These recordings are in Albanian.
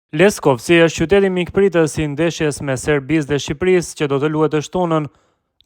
Leskovci është qyteti mikpritës i ndeshjes mes Serbisë dhe Shqipërisë që do të luhet të shtunën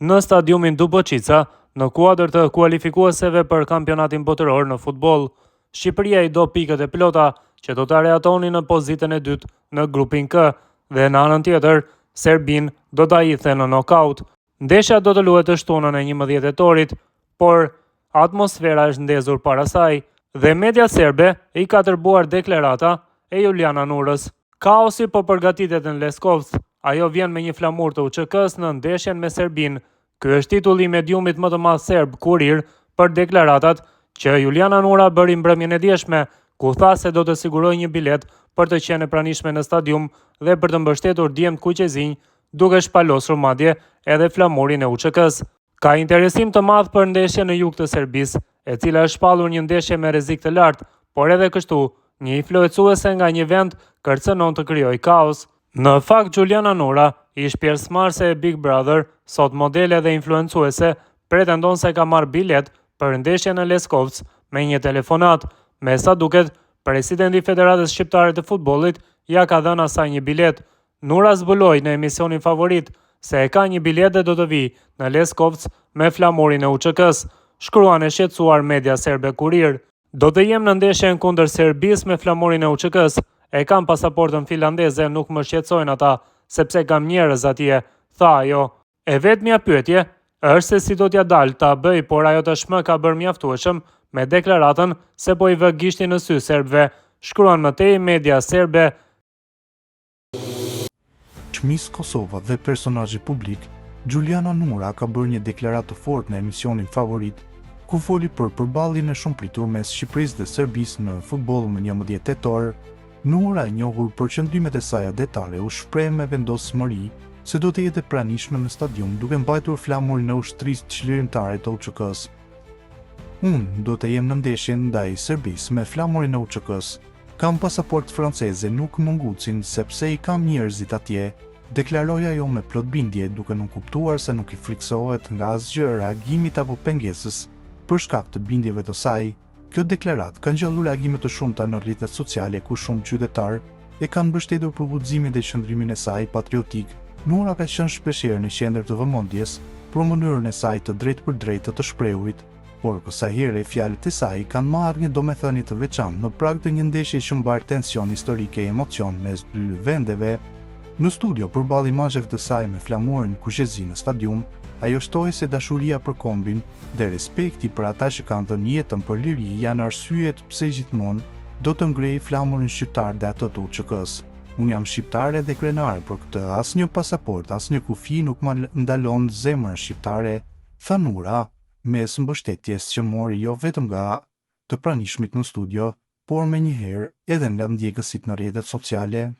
në stadiumin Duboçica, në kuadër të kualifikueseve për Kampionatin Botëror në futboll. Shqipëria i do pikët e plota që do ta rehatonin në pozitën e dytë në grupin K dhe në anën tjetër, Serbinë do ta hidhte në nokaut. Ndeshja do të luhet të shtunën e 11 tetorit, por atmosfera është ndezur para saj dhe mediat serbe i ka tërbuar deklarata e Juliana Nurës. Kaosi po përgatitet në Leskovc. Ajo vjen me një flamur të UÇK-së në ndeshjen me Serbinë. Ky është titulli i mediumit më të madh serb, Kurir, për deklaratat që Juliana Nura bëri mbrëmjen e djeshme, ku tha se do të sigurojë një biletë për të qenë e pranishme në stadium dhe për të mbështetur djemtë kuqezinj, duke shpalosur madje edhe flamurin e UÇK-së. Ka interesim të madh për ndeshjen në jug të Serbisë, e cila është shpallur një ndeshje me rrezik të lartë, por edhe kështu, një influencuese nga një vend kërcënon të krijojë kaos. Në fakt, Juliana Nura, ish pjesëmarrëse e Big Brother, sot modele dhe influencuese, pretendon se ka marrë biletë për ndeshjen në Leskovc me një telefonatë. Me sa duket, presidenti i Federatës Shqiptare të Futbollit ia ka dhënë asaj një biletë. Nura zbuloi në emisionin Favorit se e ka një biletë dhe do të vijë në Leskovc me flamurin e UÇK-së, shkruan e shqetësuar media serbe Kurir. Do të jem në ndeshjen kundër Serbisë me flamurin e UÇK-së. E kam pasaportën finlandeze, nuk më shqetësojnë ata, sepse kam njerëz atje, tha ajo. E vetmja pyetje është se si do t'ia dalë ta bëjë, por ajo tashmë ka bërë mjaftueshëm me deklaratën se po i vë gishtin në sy serbëve, shkruan më tej media serbe. Miss Kosova dhe personazhi publik, Juliana Nura ka bërë një deklaratë të fortë në emisionin Favorit, ku foli për përballjen e shumëpritur mes Shqipërisë dhe Serbisë në futboll më 11 tetor. Nura, e njohur për qëndrimet e saj atdhetare, u shpreh me vendosmëri se do të jetë e pranishme në stadium duke mbajtur flamurin e Ushtrisë Çlirimtare të UÇK-së. Unë do të jem në ndeshjen ndaj Serbisë me flamurin e UÇK-së. Kam pasaportë franceze, nuk më ngucin sepse i kam njerëzit atje, deklaroi ajo me plot bindje, duke nënkuptuar se nuk i frikësohet nga asgjë reagimit apo pengesës për shkak të bindjeve të saj. Kjo deklaratë ka ngjallur reagime të shumta në rrjetet sociale ku shumë qytetarë e kanë mbështetur për guximin dhe qëndrimin e saj patriotik. Nura ka qenë shpeshherë në qendër të vëmendjes për mënyrën e saj të drejtpërdrejtë të të shprehurit, Por kësaj here fjalët e saj kanë marrë një domethënie të veçantë në prag të një ndeshje që mbart tension historik e emocion mes dy vendeve. Në studio, përballë imazheve të saj me flamurin kuqezi në stadium, ajo shtoi se dashuria për kombin dhe respekti për ata që kanë dhënë jetën për liri janë arsyet pse gjithmonë do të ngrejë flamurin shqiptar dhe atë të UÇK-së. Unë jam shqiptare dhe krenare për këtë, asnjë pasaportë, asnjë kufi nuk ma ndalon zemrën shqiptare, tha Nura. mes mbështetjes që mori jo vetëm nga të pranishmit në studio, por menjëherë edhe nga ndjekësit në rrjetet sociale.